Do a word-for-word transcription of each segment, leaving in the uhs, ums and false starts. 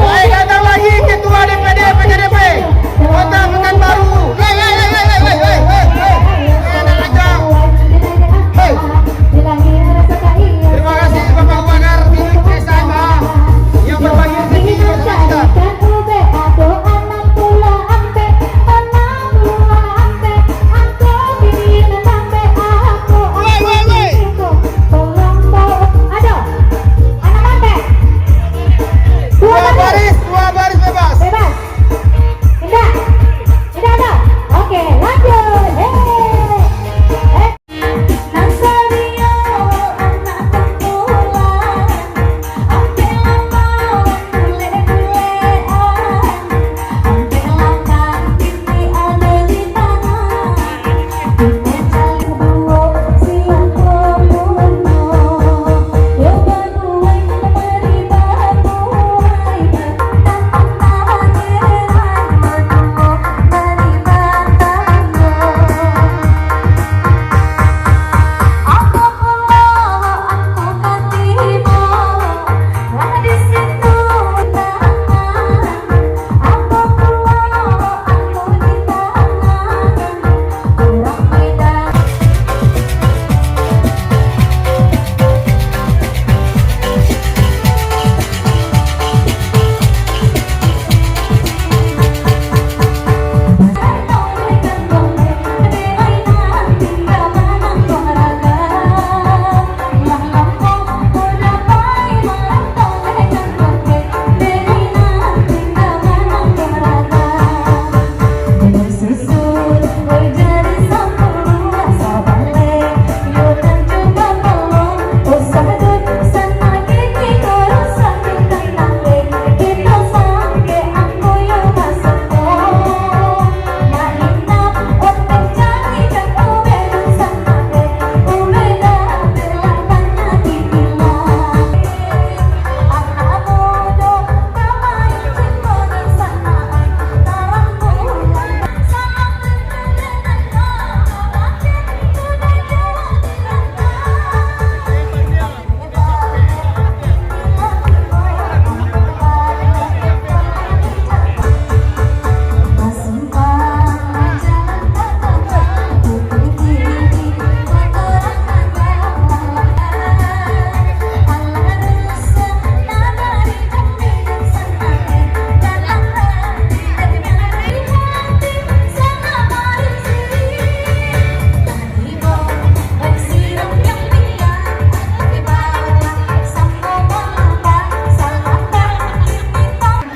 Baik, datang lagi Ketua D P D P K D P Kota Pekanbaru. Hei, hei, hei, hei, hei, hei, hei, hei. Enak aja. Hei. Terima kasih Bapak Abu Bakar bin S A M A yang berbagi rezeki bersama kita. Woi, woi, woi. Dua baris, dua baris bebas. Bebas. Indak. Indak, indak. Oke, lanjut. Hei. Hei.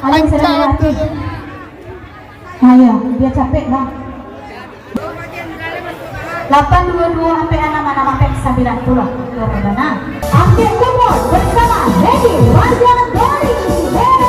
Ayo, saya lewati. Nah, ya, biar capek, Bang. Lapan dua dua ampek anam, anam ampek sambilan puluah. Korban, nah. Ampek Kupon bersama Lady Raja Dori. Yeay.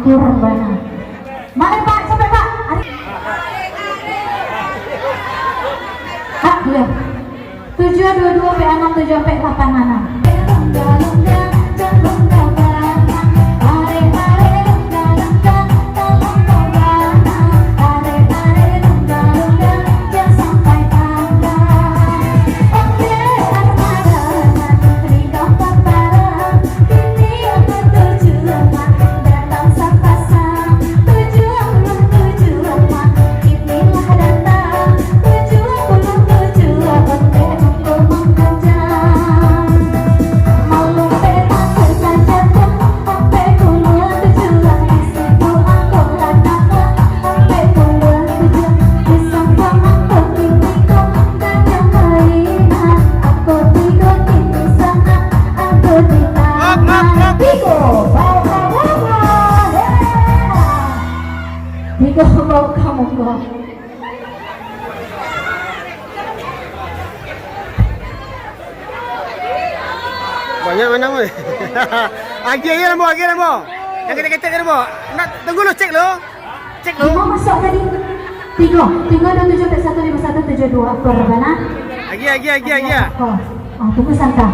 Kurang bana. Mari, Pak, sampai, Pak. Ari-, Pak, iya. Tujuah dua dua ampek anam, tujuah ampek lapan anam. Tigo bau kamu ko. Banyak menang, weh. Agiah, agiah, Rambo, agiah, Rambo. Yang ketek-ketek, Rambo. Nak, tunggu lu, cek lu. Cek lu. Limo masuak tadi. Tigo. Tigo, dua, tujuh, empat, satu, lima, satu, tujuh, dua. Akur bana. Agiah, agiah, agiah, agiah. Oh, oh, tunggu santa.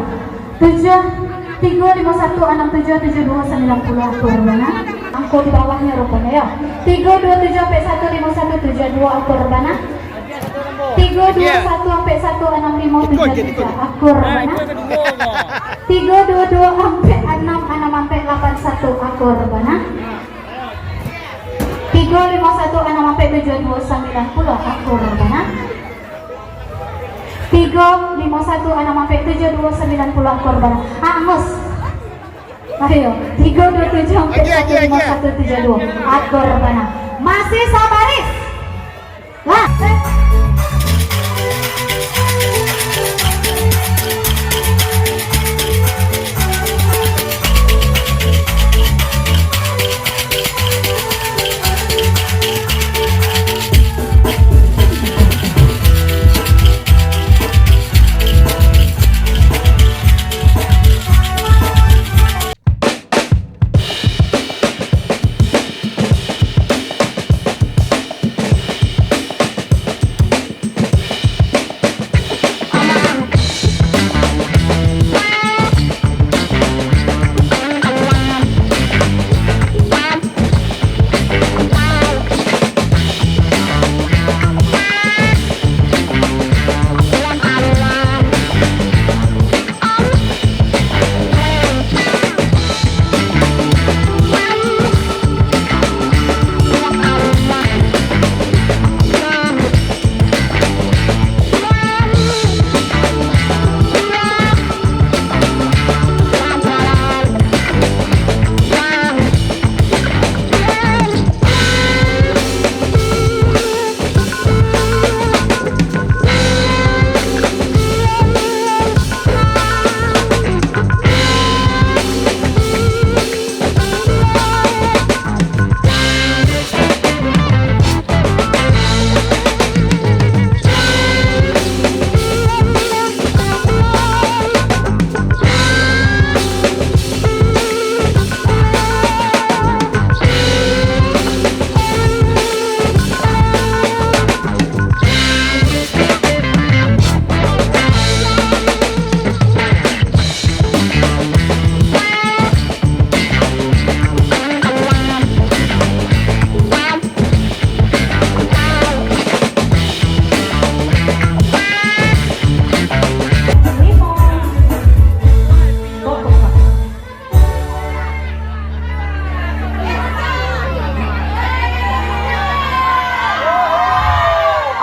Tujuah, tigo, limo, satu, anam, tujuah, tujuah, dua, sambilan, puluah. Akur bana. Angko di bawahnya rupanya, ya. Tigo, dua, tujuah, empat, satu, limo, satu, tujuah, dua. Akur bana. Tigo, dua, satu, ampek, satu, anam, limo, tujuah, tiga. Akur bana. Tigo, dua, dua, ampek, anam, anam, ampek, lapan, satu. Akur bana. Tigo, limo, satu, anam, ampek, tujuah, dua, sambilan, puluah. Akur bana. Tigo, limo, satu, anam, ampek, tujuah, dua, sambilan, puluah. Akur bana. Angus. Ayo. Tigo, dua, tujuah, ampek, satu, limo, satu, tujuah, dua. Akur bana. Masih sabaris. Lah.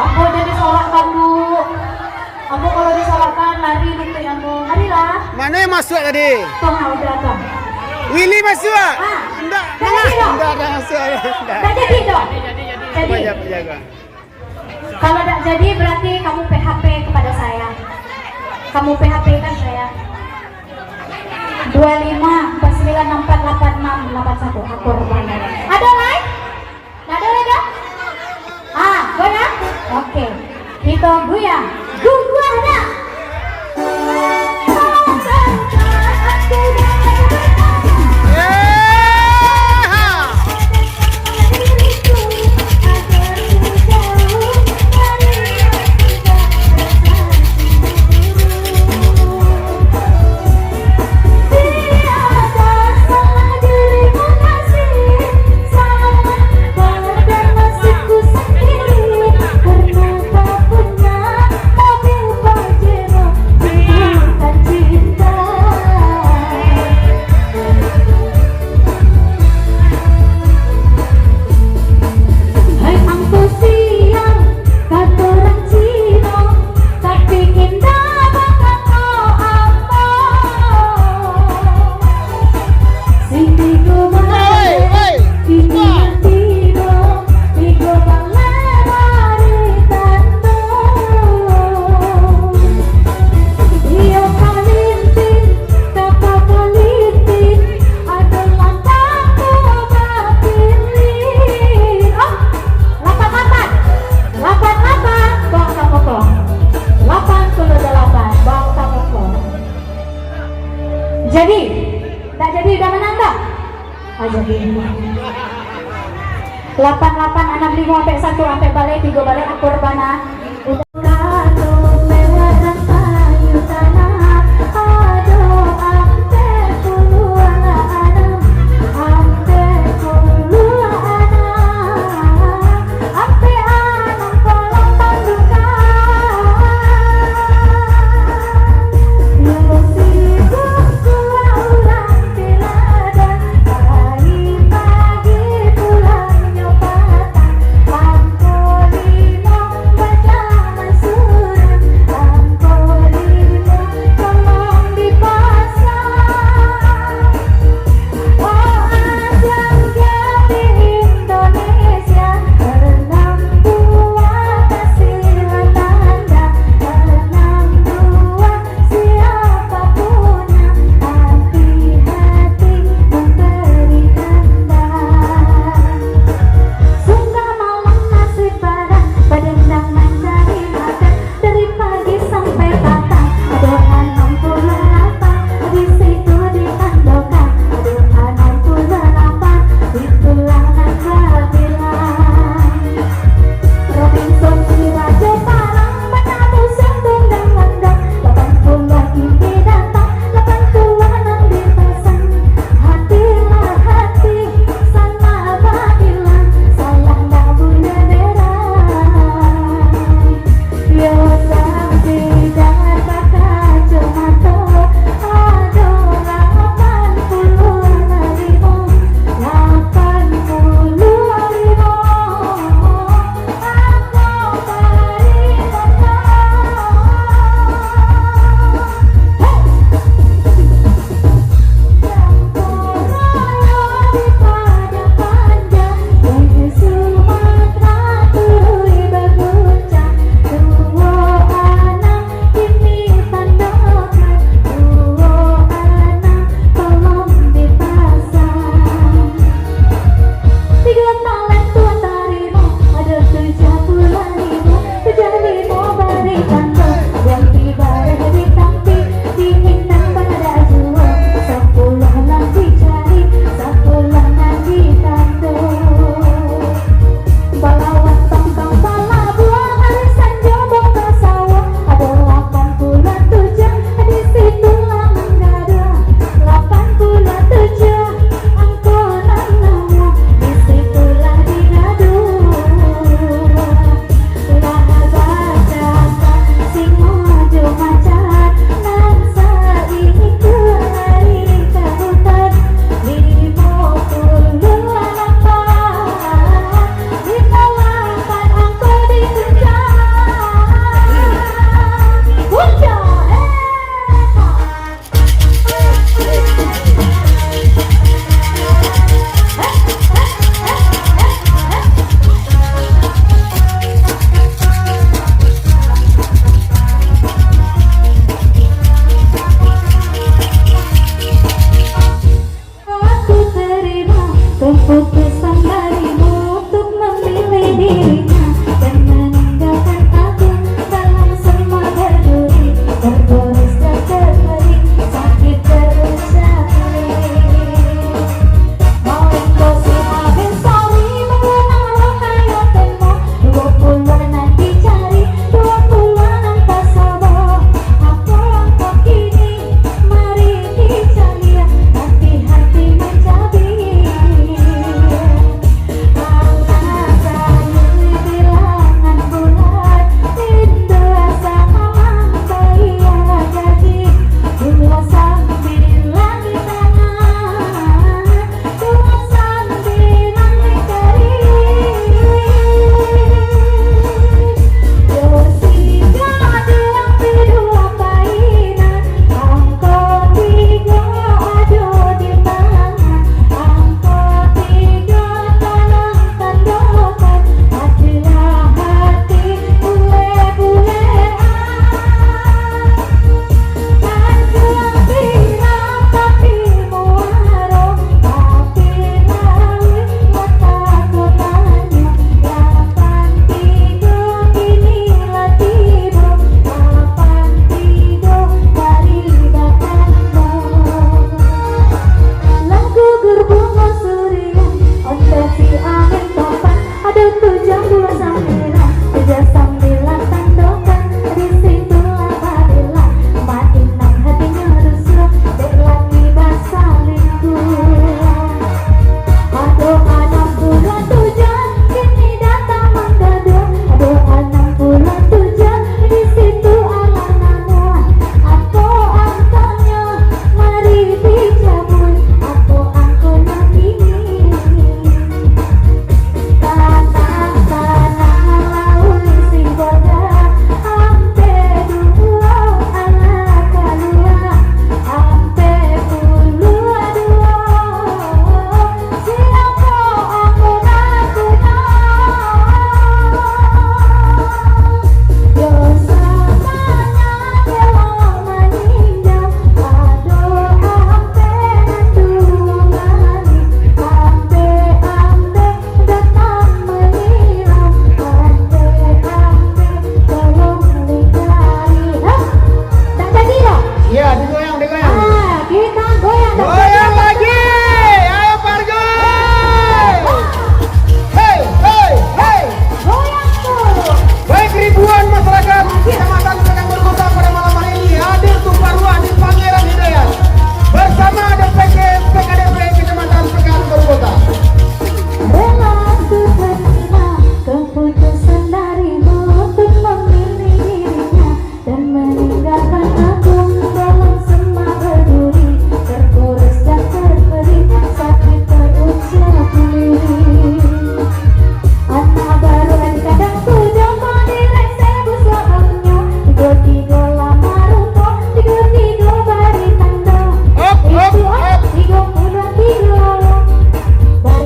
Ambo jadi sorak kamu. Ambo kalau disorakan, lari lutuik ambo. Larilah. Mano yang masuak tadi? Tuh, nah, udah, tuh. Willy masuak? Ah. Ndak, ndak jadi, dong. Ndak, ndak masuak, ndak. Ndak jadi, dong. Jadi. Apa aja, apa aja, gua? Kalau ndak jadi, berarti kamu P H P kepada saya. Kamu P H P-kan saya. Dua lima, empat sembilan, enam empat, delapan enam, delapan satu. Akur bana. Ado lai? Ndak ado lai doh? Ah, goyang? Oke. Kito goyang. Guguah dak? Eh, ha. Jadi, tak jadi udah menang dah? Ah, jadi. Lapan lapan, anam limo, ampek satu, ampek baleh, tigo baleh, akur bana. Udah.